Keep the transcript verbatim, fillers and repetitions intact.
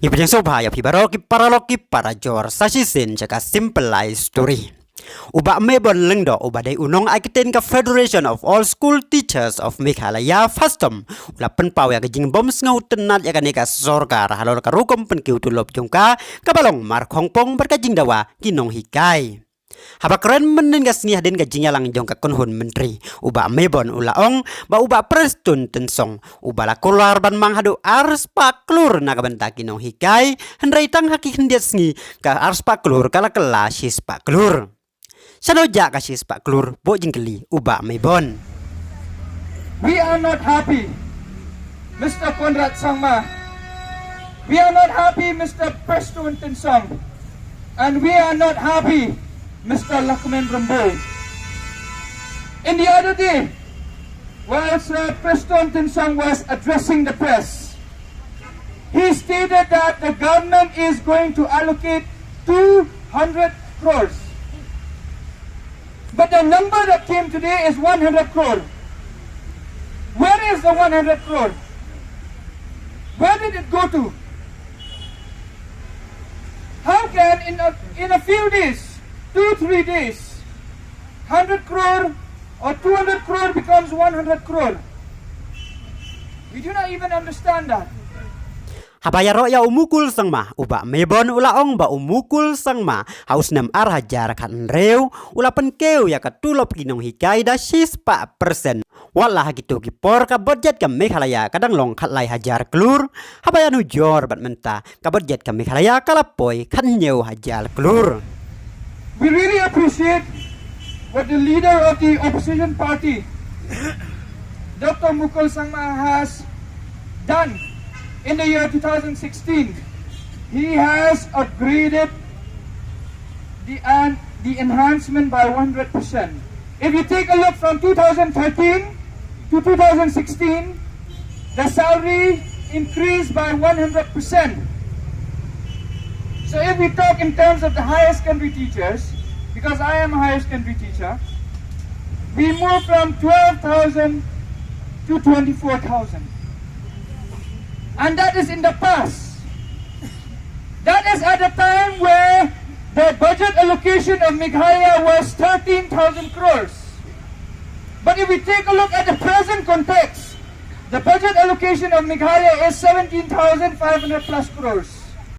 Ngi pdiang sngewbha ïa phi baroh ki paralok ki parajor, sa shisien sha ka Simple Life Story. U Bah Meibon Lyngdoh uba dei u nongai ktien ka Federation of All School Teachers of Meghalaya, FASTOM, u la pynpaw ïa ka jingbym sngewtynnad ïa kane ka sorkar halor ka rukom pynkiew tulop jong ka, kaba long markhongpong bad ka jingdawa ki nonghikai. Haba kren mynnin ka sngi hadien ka jingïalang jong ka kynhun myntri, u Bah Meibon u la ong ba u Bah Prestone Tynsong uba la kular ban mang haduh ar spah klur na ka bynta ki nonghikai, hynrei tang ha ki khyndiat sngi ka ar spah klur ka la kylla shi spah klur. Shano jah ka shi spah klur, buh jingkylli u Bah Meibon. We are not happy, Mister Conrad Sangma. We are not happy, Mister Prestone Tynsong. And we are not happy, Mister Lakmen Rymbui. In the other day, while Sir Prestone Tynsong was addressing the press, he stated that the government is going to allocate two hundred crores. But the number that came today is one hundred crore. Where is the one hundred crore? Where did it go to? How can in a, in a few days, two, three days, hundred crore or two hundred crore becomes one hundred crore? We do not even understand that. Haba ïaroh ïa u Mukul Sangma, u Bah Meibon u la ong ba u Mukul Sangma ha u snem ar hajar khathynriew u la pynkiew ïa ka tulop ki nonghikai da shi spah percent. Wat la ha kito ki por ka budget ka Meghalaya ka dang long khatlai hajar klur, haba ïanujor bad mynta ka budget ka Meghalaya ka la poi khathynñiew hajar klur. We really appreciate what the leader of the opposition party, Doctor Mukul Sangma, has done in the year two thousand sixteen. He has upgraded the, an, the enhancement by one hundred percent. If you take a look from two thousand thirteen to two thousand sixteen, the salary increased by one hundred percent. So if we talk in terms of the higher secondary teachers, because I am a higher secondary teacher, we moved from twelve thousand to twenty-four thousand. And that is in the past. That is at the time where the budget allocation of Meghalaya was thirteen thousand crores. But if we take a look at the present context, the budget allocation of Meghalaya is seventeen thousand five hundred plus crores.